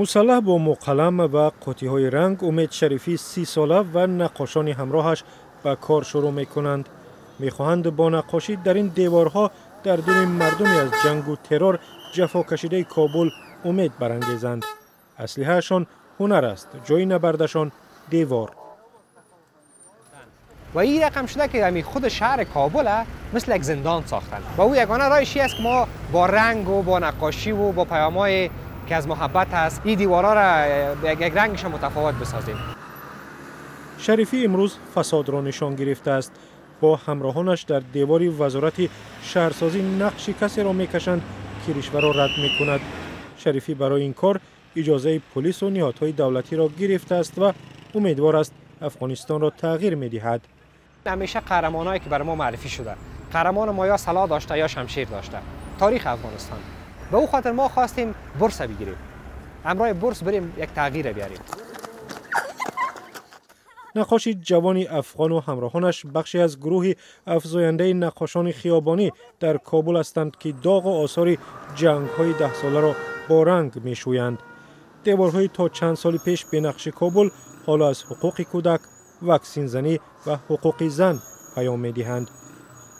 Мусаллаҳ бо муқалам ва қуттиҳои ранг, Умед Шарифӣ 30 сола ва наққошони ҳамроҳаш ба кор шурӯъ мекунанд. Мехоҳанд бо наққошӣ дар ин деворҳо дар дили мардуми аз ҷангу террор ҷафокашидаи Кобул умед барангезанд. Аслиҳаашон ҳунар аст, ҷои набардашон девор. و این رقم شده که همی خود شهر کابل مثل یک زندان ساختن و او یگانه راهش است که ما با رنگ و با نقاشی و با پیامای که از محبت هست، این دیوارا را یک رنگش متفاوت بسازیم. Шарифӣ имрӯз фасодро нишон гирифтааст. Бо ҳамроҳонаш дар девори Вазорати шаҳрсозӣ нақши касеро мекашанд, ки ришваро рад мекунад. Шарифӣ барои ин кор иҷозаи пулису ниҳодҳои давлатиро гирифтааст ва умедвор аст, Афғонистонро тағйир медиҳад. همیشه قهرمانایی که بر ما معرفی شده، قهرمان ما یا سلاح داشته یا شمشیر داشته. تاریخ افغانستان به او خاطر ما خواستیم برس بگیریم، همراه برس بریم یک تغییر بیاریم. Наққоши ҷавони афғону ҳамроҳонаш бахше аз гурӯҳи афзояндаи наққошони хиёбонӣ дар Кобул ҳастанд, ки доғу осори ҷангҳои даҳсоларо бо ранг мешӯянд. Деворҳои то чанд соли пеш бенақши Кобул ҳоло аз ҳуқуқи кӯдак, ваксинзанӣ ва ҳуқуқи зан паём медиҳанд.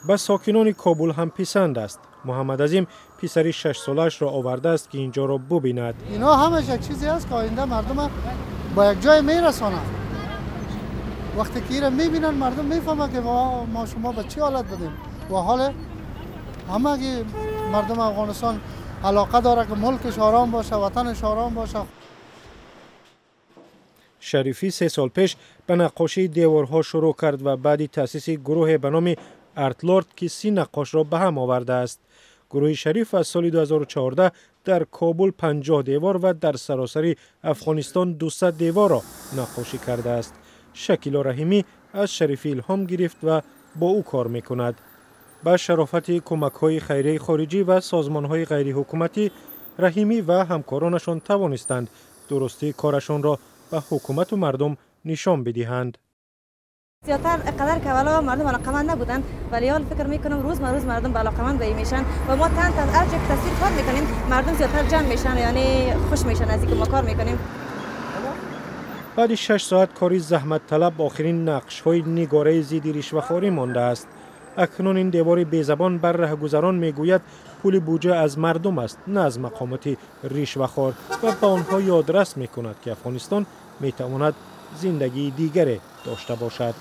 Ба сокинони Кобул ҳам писанд аст. Муҳаммадазим писари 6-солаашро овардааст, ки инҷоро бубинад. Ино ҳамаш як чизе аст, ки оинда мардума ба як ҷое мерасонад. Вақте ки ира мебинанд, мардум мефаҳмад, ки мо шумо ба чӣ ҳолат будем ва ҳол ҳамаги мардум Афғонистон алоқа дорад, ки мулкаш ором боша, ватанаш ором боша. Шарифӣ 3 сол пеш ба наққошии деворҳо шурӯъ кард ва баъди таъсиси гурӯҳе ба номи Артлорд, ки 30 наққошро ба ҳам овардааст. Гурӯҳи Шариф аз соли 2014 дар Кобул 50 девор ва дар саросари Афғонистон 200 деворро наққошӣ кардааст. Шакило Раҳимӣ аз Шарифӣ илҳом гирифт ва бо ӯ кор мекунад. Ба шарофати кӯмакҳои хайрияи хориҷӣ ва созмонҳои ғайриҳукуматӣ, Раҳимӣ ва ҳамкоронашон тавонистанд дурустии корашонро ба ҳукумату мардум нишон бидиҳанд. زیادتر قدر که اولا مردم علاقمند نبودن، ولی حال فکر میکنم روز ما روز مردم به علاقمند به میشن و ما تن تا هر جا که تصویر کار میکنیم، مردم زیادتر جمع میشن، یعنی خوش میشن از اینکه ما کار میکنیم. Баъди 6 соат кори заҳматталаб охирин нақшҳои нигораи зидди ришвахорӣ мондааст. Акнун ин девори безабон бар раҳгузарон мегӯяд, пули буҷа аз мардум аст, на аз мақомоти ришвахор, ва ба онҳо ёдрас мекунад, ки Афғонистон метавонад зиндагии дигаре дошта бошад.